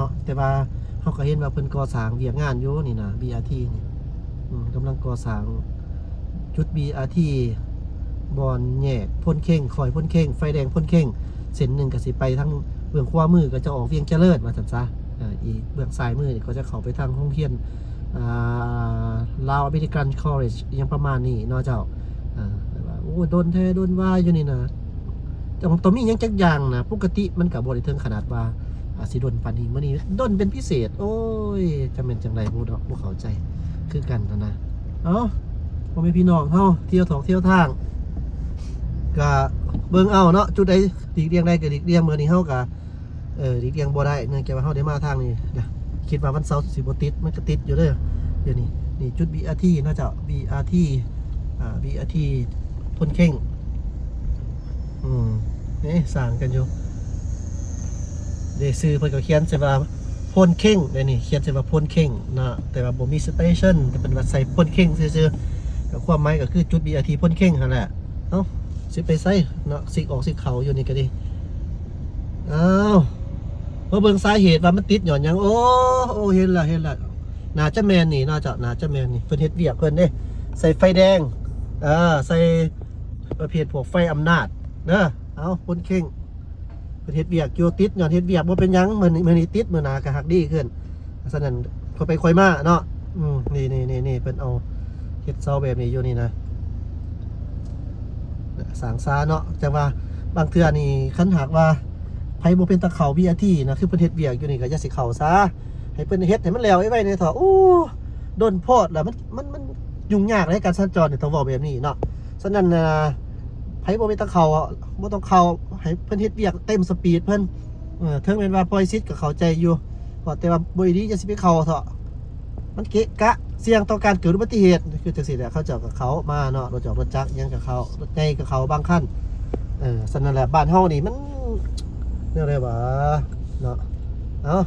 ເນາະ ແຕ່ວ່າເຮົາກໍເຫັນວ່າເພິ່ນກໍ່ສ້າງວຽກງານຢູ່ນີ້ນະ ບີອາທີນີ້ ອືມ ກຳລັງກໍ່ສ້າງຈຸດບີອາທີ ບ່ອນແຍກໂພນເຄັ່ງ ຄ້ອຍໂພນເຄັ່ງ ໄຟແດງໂພນເຄັ່ງ ເສັ້ນໜຶ່ງກໍຊິໄປທາງເບື້ອງຂວາມືກໍຈະອອກວຽງຈະເລີນວ່າຊັ້ນຊະ ອາ ອີກເບື້ອງຊ້າຍມືນີ້ກໍຈະເຂົ້າໄປທາງໂຮງຮຽນ ອ່າ ລາວອາເມລິກັນຄອລເລຈ ອີ່ຫຍັງປະມານນີ້ເນາະເຈົ້າ ເອີ ແບບວ່າ ໂອ້ ດົນແທ້ດົນວ່າຢູ່ນີ້ນະ ຕ້ອງ ຕ້ອງມີຫຍັງຈັກຢ່າງນະ ປົກກະຕິມັນກໍບໍ່ໄດ້ເຖິງຂະໜາດວ່າ ອາ ຊິດົນປານນີ້ ມື້ນີ້ດົນເປັນພິເສດ ໂອ້ຍ ຈະແມ່ນຈັ່ງໃດບໍ່ເນາະ ບໍ່ເຂົ້າໃຈຄືກັນຫັ້ນນະ ເອົ້າ ພໍ່ແມ່ພີ່ນ້ອງເຮົາ ທ່ຽວຖອກທ່ຽວທາງ ກະເບິ່ງເອົາເນາະ ຈຸດໃດຫຼີກລ່ຽງໄດ້ກໍຫຼີກລ່ຽງ ມື້ນີ້ເຮົາກະ ເອີ ຫຼີກລ່ຽງບໍ່ໄດ້ ເນື່ອງຈາກວ່າເຮົາໄດ້ມາທາງນີ້ນະ ຄິດວ່າວັນເສົາຊິບໍ່ຕິດ ມັນກໍຕິດຢູ່ເດີ ດຽວນີ້ ນີ້ຈຸດບີອາທີເນາະເຈົ້າ ບີອາທີ ອ່າ ບີອາທີໂພນເຄັ່ງ ອືມ ເອີ ສ້າງກັນຢູ່ ເດ ຊື່ເພິ່ນກໍຂຽນໃສ່ວ່າໂພນເຄັ່ງເດ້ນີ້ ຂຽນໃສ່ວ່າໂພນເຄັ່ງເນາະ ແຕ່ວ່າບໍ່ມີສະເຕຊັນ ແຕ່ເພິ່ນວ່າໃສ່ໂພນເຄັ່ງຊື່ໆ ກໍຄວາມໝາຍກໍຄືຈຸດບີອາທີໂພນເຄັ່ງຫັ້ນແຫຼະ ເອົ້າ ຊິໄປໃສເນາະ ຊິອອກຊິເຂົ້າຢູ່ນີ້ກໍດີ ອ້າວ ມາເບິ່ງສາເຫດວ່າມັນຕິດຍ້ອນຫຍັງ ໂອ້ ໂອ້ ເຫັນແລ້ວ ເຫັນແລ້ວ ໜ້າຈະແມ່ນນີ້ເນາະເຈົ້າ ໜ້າຈະແມ່ນນີ້ ເພິ່ນເຮັດວຽກເພິ່ນເດ້ ໃສ່ໄຟແດງ ເອີ ໃສ່ປະເພດພວກໄຟອຳນາດເດີ ເອົາ ຄົນເຄັ່ງ ເພິ່ນເຮັດວຽກຢູ່ ຕິດຍ້ອນເຮັດວຽກ ບໍ່ເປັນຫຍັງ ມື້ນີ້ ມື້ນີ້ຕິດ ມື້ໜ້າກໍຫາກດີຂຶ້ນ ສະນັ້ນ ຄ່ອຍໄປຄ່ອຍມາເນາະ ອືມ ນີ້ໆໆ ເພິ່ນເອົາເຮັດເສົາແບບນີ້ຢູ່ນີ້ນະ ສ້າງສາເນາະ ຈັ່ງວ່າບາງເທື່ອນີ້ ຄັນຫາກວ່າໃຜບໍ່ເປັນຕາເຂົ້າ ວີໄອພີ ນະ ຄືເພິ່ນເຮັດວຽກຢູ່ນີ້ ກໍຢ່າຊິເຂົ້າຊະ ໃຫ້ເພິ່ນເຮັດໃຫ້ມັນແລ້ວໄວໆແດ່ເຖາະ ໂອ້ ດົນໂພດລະ ມັນ ມັນ ມັນຫຍຸ້ງຍາກໃນການສັນຈອນນີ້ ຕ້ອງເວົ້າແບບນີ້ເນາະ ສະນັ້ນ ອ່າ ໃຜບໍ່ເປັນຕາເຂົ້າ ບໍ່ຕ້ອງເຂົ້າ ໃຫ້ເພິ່ນເຮັດວຽກເຕັມສະປີດເພິ່ນ ເອີ ເຖິງແມ່ນວ່າປ່ອຍສິດກໍເຂົ້າໃຈຢູ່ ເພາະແຕ່ວ່າບໍ່ດີຢ່າຊິໄປເຂົ້າເຖາະ ມັນເກະກະ ສ່ຽງຕໍ່ການເກີດອຸບັດຕິເຫດ ຄືຈັ່ງຊີ້ແຫຼະ ເຂົາເຈົ້າກໍເຂົ້າມາເນາະ ລົດຈອກລົດຈັກຫຍັງກໍເຂົ້າ ລົດໃຫຍ່ກໍເຂົ້າບາງຄັນ ເອີ ສະນັ້ນແຫຼະ ບ້ານເຮົານີ້ມັນ ແນວໃດຫວາເນາະ ເອົ້າ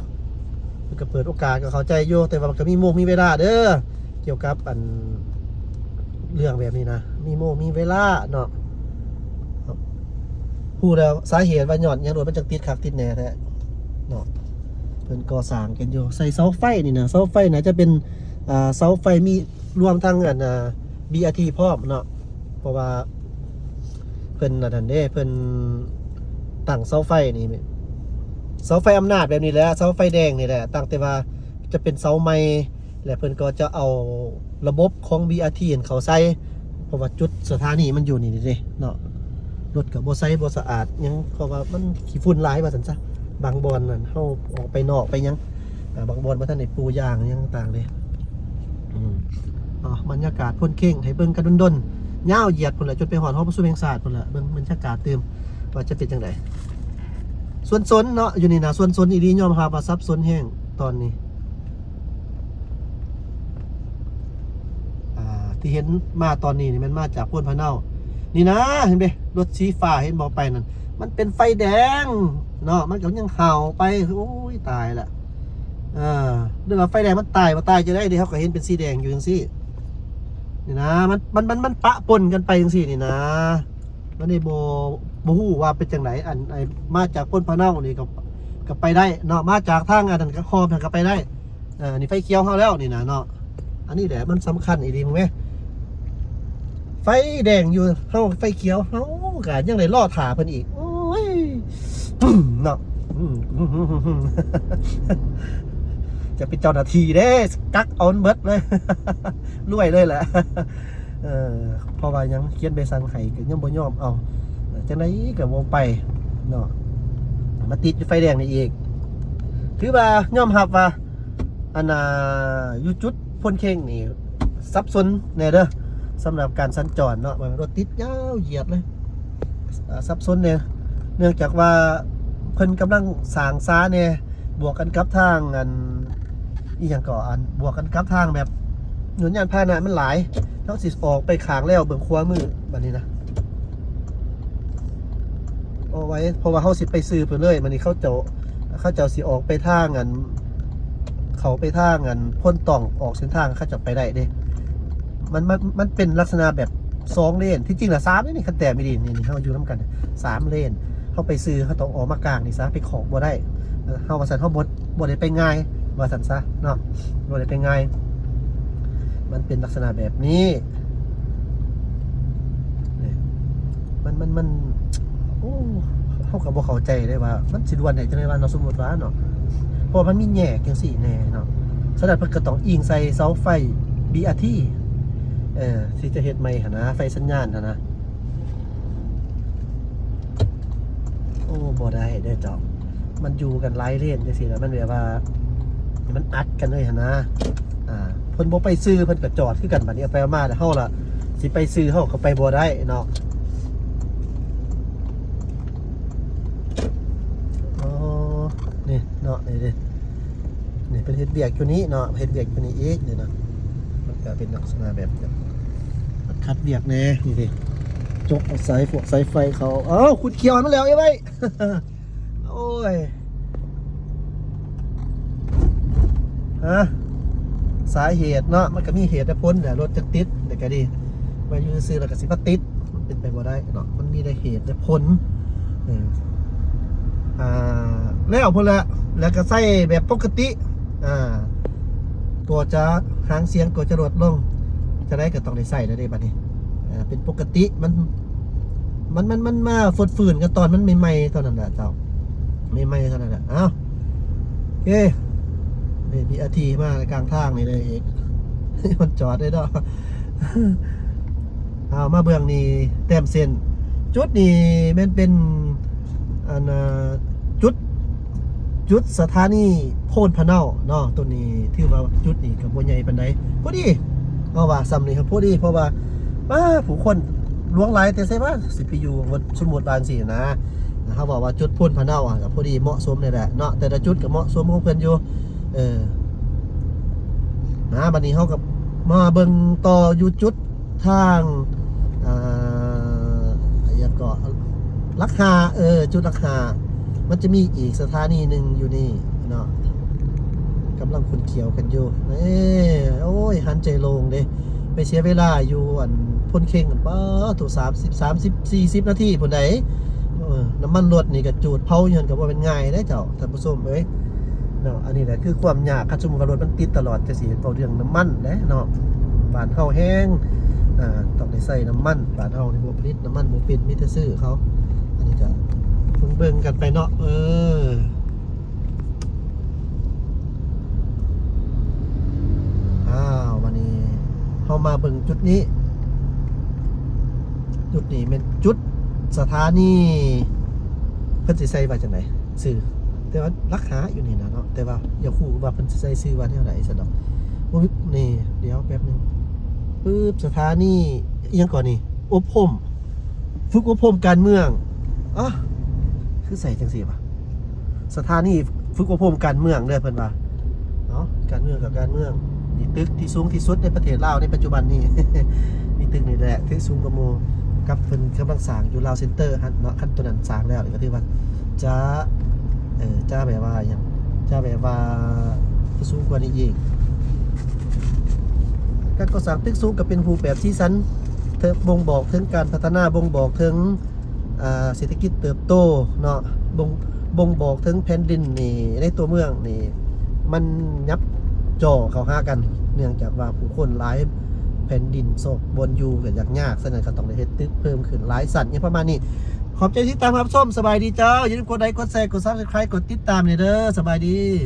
ເພິ່ນກໍເປີດໂອກາດ ກໍເຂົ້າໃຈຢູ່ ແຕ່ວ່າມັນກໍມີໂມງມີເວລາເດີ ກ່ຽວກັບອັນ ເລື່ອງແບບນີ້ນະ ມີໂມງມີເວລາເນາະ ຮູ້ແລ້ວສາເຫດວ່າຍ້ອນຫຍັງໂດດມັນຈັ່ງຕິດຄັກຕິດແນ່ແທ້ເນາະ ເພິ່ນກໍ່ສ້າງກັນຢູ່ ໃສ່ເສົາໄຟນີ້ນະ ເສົາໄຟໜ້າຈະເປັນ ອ່າ ເສົາໄຟມີ ລວມທັງອັນ ອ່າ ບີອາທີ ພ້ອມເນາະ ເພາະວ່າເພິ່ນອັນນັ້ນເດ້ ເພິ່ນຕັ້ງເສົາໄຟນີ້ ເສົາໄຟອຳນາດແບບນີ້ແຫຼະ ເສົາໄຟແດງນີ້ແຫຼະ ຕັ້ງແຕ່ວ່າຈະເປັນເສົາໃໝ່ ແລະ ເພິ່ນກໍຈະເອົາລະບົບຂອງ ບີອາທີ ຫັ້ນເຂົ້າໃສ່ ເພາະວ່າຈຸດສະຖານີມັນຢູ່ນີ້ເດ້ເນາະ ລົດກໍບໍ່ໃສ ບໍ່ສະອາດຫຍັງ ເພາະວ່າມັນຂີ້ຝຸ່ນຫຼາຍວ່າຊັ້ນຊະ ບາງບ່ອນນັ້ນ ເຮົາອອກໄປນອກໄປຫຍັງ ອ່າ ບາງບ່ອນບໍ່ທັນໄດ້ປູຢາງຫຍັງຕ່າງໆເດ້ ອືມ ເນາະ ບັນຍາກາດໂພນເຄັ່ງໃຫ້ເບິ່ງກັນດົນໆ ຍາວຢຽດພຸ້ນແຫຼະ ຈົນໄປຮອດຫໍປະຊຸມແຫ່ງຊາດພຸ້ນແຫຼະ ເບິ່ງບັນຍາກາດຕື່ມວ່າຈະເປັນຈັ່ງໃດ ສັບສົນເນາະ ຢູ່ນີ້ນະ ສັບສົນອີ່ຫຼີ ຍອມຮັບວ່າສັບສົນແຮງຕອນນີ້ ອ່າ ທີ່ເຫັນມາຕອນນີ້ນີ້ແມ່ນມາຈາກໂພນພະເນົາ ນີ້ນະ ເຫັນເດ້ ລົດສີຟ້າເຫັນບໍ່ໄປນັ້ນ ມັນເປັນໄຟແດງເນາະ ມັນກໍຍັງເຫົ່າໄປ ໂອ້ຍ ຕາຍລະ ເອີ ຫຼືວ່າໄຟແດງມັນຕາຍ ບໍ່ຕາຍຈັ່ງໃດເດ ເຮົາກໍເຫັນເປັນສີແດງຢູ່ຈັ່ງຊີ້ ນີ້ນະ ມັນ ມັນ ມັນ ມັນປະປົນກັນໄປຈັ່ງຊີ້ນີ້ນະ ມັນໄດ້ບໍ່ ບໍ່ຮູ້ວ່າເປັນຈັ່ງໃດ ອັນ ໄອ້ ມາຈາກໂພນພະເນົານີ້ກໍ ກໍໄປໄດ້ເນາະ ມາຈາກທາງອັນນັ້ນກໍ ຮອບນັ້ນກໍໄປໄດ້ ເອີ ອັນນີ້ໄຟຂຽວເຮົາແລ້ວນີ້ນະເນາະ ອັນນີ້ແຫຼະມັນສຳຄັນອີ່ຫຼີ ເບິ່ງແມ ໄຟແດງຢູ່ ເຮົາໄຟຂຽວ ເຮົາກໍຍັງໄດ້ລໍຖ້າເພິ່ນອີກ ໂອ້ຍ ເນາະ ອືມ ຈະເປັນເຈົ້າໜ້າທີ່ເດ້ ກັກເອົາມັນເບິດເລີຍ ລວຍເລີຍແຫຼະ ເອີ ເພາະວ່າຫຍັງ ຂຽນໃບສັ່ງໃຫ້ກໍຍັງບໍ່ຍອມເອົາ ຈັ່ງໃດກໍບໍ່ໄປເນາະ ມາຕິດຢູ່ໄຟແດງນີ້ອີກ ຖືວ່າຍອມຮັບວ່າ ອັນນ່າ ຢູ່ຈຸດໂພນເຄັ່ງນີ້ສັບສົນແດ່ເດີ ສຳລັບການສັນຈອນເນາະ ວ່າແມ່ນລົດຕິດຍາວຢຽດເລີຍ ເອີ ສັບສົນແດ່ ເນື່ອງຈາກວ່າເພິ່ນກຳລັງສ້າງສາແດ່ ບວກກັນກັບທາງອັນ ອີ່ຫຍັງກໍ ອັນ ບວກກັນກັບທາງແບບ ຍານພາຫະນະມັນຫຼາຍ ເຮົາຊິອອກໄປຂ້າງແລ້ວເບື້ອງຂວາມືບັດນີ້ນະ ເອົາໄວ້ ເພາະວ່າເຮົາຊິໄປຊື່ເພິ່ນເລີຍ ບັດນີ້ເຂົາເຈົ້າ ເຂົາເຈົ້າຊິອອກໄປທາງອັນ ເຂົ້າໄປທາງອັນໂພນຕ່ອງ ອອກເສັ້ນທາງເຂົາເຈົ້າໄປໄດ້ເດ້ ມັນ ມັນ ມັນເປັນລັກສະນະແບບສອງເລນ ທີ່ຈິງລະສາມເລນນີ້ ຄັນແຕ້ມອີ່ຫຼີນີ້ ນີ້ເຮົາຢູ່ນຳກັນສາມເລນ ເຮົາໄປຊື່ເຮົາຕ້ອງອອກມາກາງນີ້ຊະ ໄປຂອກບໍ່ໄດ້ ເຮົາວ່າຊັ້ນ ເຮົາບໍ່ ບໍ່ໄດ້ໄປງ່າຍ ວ່າຊັ້ນຊະເນາະ ບໍ່ໄດ້ໄປງ່າຍ. ມັນເປັນລັກສະນະແບບນີ້ ນີ້ ມັນ ມັນ ມັນ ໂອ້ ເຮົາກໍບໍ່ເຂົ້າໃຈເດ້ວ່າມັນຊິດ່ວນໄດ້ຈັ່ງໃດວ່າເນາະ ສົມມຸດວ່າເນາະ ເພາະວ່າມັນມີແຍກຈັ່ງຊີ້ແນ່ເນາະ. ສະນັ້ນເພິ່ນກໍຕ້ອງອີງໃສ່ເສົາໄຟ ບີອາທີ ເອີ ທີ່ຈະເຮັດໃໝ່ຫັ້ນນະ ໄຟສັນຍານຫັ້ນນະ. ໂອ້ ບໍ່ໄດ້ເດ້ເຈົ້າ ມັນຢູ່ກັນຫຼາຍເລນຈັ່ງຊີ້ລະ ມັນແບບວ່າ ມັນອັດກັນເລີຍຫັ້ນນະ. ອ່າ ເພິ່ນບໍ່ໄປຊື່ ເພິ່ນກໍຈອດຄືກັນ. ບາດນີ້ເອົາໄປເອົາມາແລ້ວ ເຮົາລະຊິໄປຊື່ ເຮົາກໍໄປບໍ່ໄດ້ເນາະ. ອໍ ນີ້ເນາະ ນີ້ເດ້ ນີ້ເພິ່ນເຮັດວຽກຢູ່ນີ້ເນາະ ເຮັດວຽກຢູ່ນີ້ອີກນີ້ນະ. ມັນກະເປັນລັກສະນະແບບ ຂັດວຽກແດ່ ນີ້ເດ້ ຈົກເອົາສາຍ ພວກສາຍໄຟເຂົາ. ເອົ້າ ຂຸດຂຽວໃຫ້ມັນແລ້ວເອີຍ ໂອ້ຍ ຮະ ສາເຫດເນາະ ມັນກະມີເຫດແລະຜົນແຫຼະ ລົດຈັ່ງຕິດ ແລ້ວກະດີ ມາຢູ່ຊື່ໆ ແລ້ວກະຊິມາຕິດ ມັນເປັນໄປບໍ່ໄດ້ເນາະ ມັນມີແຕ່ເຫດແລະຜົນ. ເອີ ອ່າ ແລ້ວພຸ້ນແຫຼະ ແລ້ວກໍໃຊ້ແບບປົກກະຕິ ອ່າ ກໍຈະ ຫາງສຽງກໍຈະລົດລົງ ຈັ່ງໃດກໍຕ້ອງໄດ້ໃຊ້ແລ້ວເດ້ບາດນີ້. ອ່າ ເປັນປົກກະຕິ ມັນ ມັນ ມັນ ມັນມາຟົດຟື້ນກັນຕອນມັນໃໝ່ໆເທົ່ານັ້ນແຫຼະເຈົ້າ ໃໝ່ໆເທົ່ານັ້ນແຫຼະ. ເອົ້າ ໂອເຄ ນີ້ ບີອາທີ ມາກາງທາງນີ້ເລີຍອີກ ມັນຈອດເດ້ເນາະ. ເອົາ ມາເບິ່ງນີ້ ແຕ້ມເສັ້ນ ຈຸດນີ້ແມ່ນເປັນ ອັນ ເອີ ຈຸດ ຈຸດສະຖານີໂພນພະເນົາເນາະ. ໂຕນີ້ຖືວ່າຈຸດນີ້ກໍບໍ່ໃຫຍ່ປານໃດ ພໍດີ ເຮົາວ່າສ່ຳນີ້ກໍພໍດີ ເພາະວ່າ ປ້າ ຜູ້ຄົນຫຼວງຫຼາຍແຕ່ໃສວ່າ ຊິໄປຢູ່ ສົມມຸດວ່າຈັ່ງຊີ້ນະ ເຮົາເວົ້າວ່າຈຸດໂພນພະເນົາ ກໍພໍດີເໝາະສົມນີ້ແຫຼະເນາະ ແຕ່ລະຈຸດກໍເໝາະສົມຂອງເພິ່ນຢູ່. ເອີ ມາ ບາດນີ້ເຮົາກໍມາເບິ່ງຕໍ່ຢູ່ຈຸດທາງ ອ່າ ຫຍັງເກາະ ຫຼັກຫ້າ ເອີ ຈຸດຫຼັກຫ້າ ມັນຈະມີອີກສະຖານີໜຶ່ງຢູ່ນີ້ເນາະ ກຳລັງຂົນຂຽວກັນຢູ່. ເອີ ໂອ້ຍ ຫັນໃຈໂລ່ງເດ້ ໄປເສຍເວລາຢູ່ອັນໂພນເຄັງ ປາໂທ້ ສາມສິບ ສາມສິບ ສີ່ສິບນາທີພຸ້ນໃດ. ເອີ ນ້ຳມັນລົດນີ້ກໍຈູດເຜົາຢູ່ຫັ້ນ ກໍບໍ່ແມ່ນງ່າຍເດ້ເຈົ້າ ທ່ານຜູ້ຊົມເອີຍເນາະ. ອັນນີ້ແຫຼະຄືຄວາມຍາກ ຄັນສົມມຸດວ່າລົດມັນຕິດຕະຫຼອດຈັ່ງຊີ້ ເວົ້າເລື່ອງນ້ຳມັນແຫຼະເນາະ. ບ້ານເຮົາແຮງ ອ່າ ຕ້ອງໄດ້ໃຊ້ນ້ຳມັນ ບ້ານເຮົານີ້ບໍ່ຜະລິດນ້ຳມັນບໍ່ເປັນ ມີແຕ່ຊື້ເຂົາ. ອັນນີ້ກໍເບິ່ງໆກັນໄປເນາະ ເອີ. ອ້າວ ບາດນີ້ເຮົາມາເບິ່ງຈຸດນີ້ ຈຸດນີ້ແມ່ນຈຸດສະຖານີ ເພິ່ນຊິໃສ່ວ່າຈັ່ງໃດຊື່ ແຕ່ວ່າຫຼັກຫ້າຢູ່ນີ້ນະເນາະ ແຕ່ວ່າຢາກຮູ້ວ່າເພິ່ນຊິໃສ່ຊື່ວ່າແນວໃດຊັ້ນດອກ. ໂອ້ຍ ນີ້ ດຽວແປັບໜຶ່ງ ປຶບ ສະຖານີ ອີ່ຫຍັງເກາະນີ້ ອົບຮົມ ຝຶກອົບຮົມການເມືອງ. ອາ ຄືໃສ່ຈັ່ງຊີ້ວະ? ສະຖານີຝຶກອົບຮົມການເມືອງເດີ ເພິ່ນວ່າເນາະ. ການເມືອງກັບການເມືອງ ນີ້ຕຶກທີ່ສູງທີ່ສຸດໃນປະເທດລາວໃນປັດຈຸບັນນີ້ ມີຕຶກນີ້ແຫຼະ ຕຶກສູງກວ່າໝູ່ ກັບເພິ່ນກຳລັງສ້າງຢູ່ລາວເຊັນເຕີຫັ້ນເນາະ. ຄັນໂຕນັ້ນສ້າງແລ້ວນີ້ກໍຖືວ່າຈະ ເອີ ຈະແບບວ່າຫຍັງ ຈະແບບວ່າສູງກວ່ານີ້ອີກ. ການກໍ່ສ້າງຕຶກສູງກໍເປັນຮູບແບບສີສັນ ເຖິງ ບົ່ງບອກເຖິງການພັດທະນາ ບົ່ງບອກເຖິງ ອ່າ ເສດຖະກິດເຕີບໂຕເນາະ ບົ່ງ ບົ່ງບອກເຖິງແຜ່ນດິນນີ້ ໃນຕົວເມືອງນີ້ ມັນຫຍັບຈໍ່ເຂົ້າຫາກັນ ເນື່ອງຈາກວ່າຜູ້ຄົນຫຼາຍ ແຜ່ນດິນຊອກບ່ອນຢູ່ກໍຢາກຍາກ ສະນັ້ນກໍຕ້ອງໄດ້ເຮັດຕຶກເພີ່ມຂຶ້ນຫຼາຍຊັ້ນ ຫຍັງປະມານນີ້. ຂອບໃຈທີ່ຕິດຕາມຮັບຊົມ ສະບາຍດີເຈົ້າ ຢ່າລືມກົດໄລ ກົດແຊ ກົດ Subscribe ກົດຕິດຕາມແດ່ເດີ ສະບາຍດີ.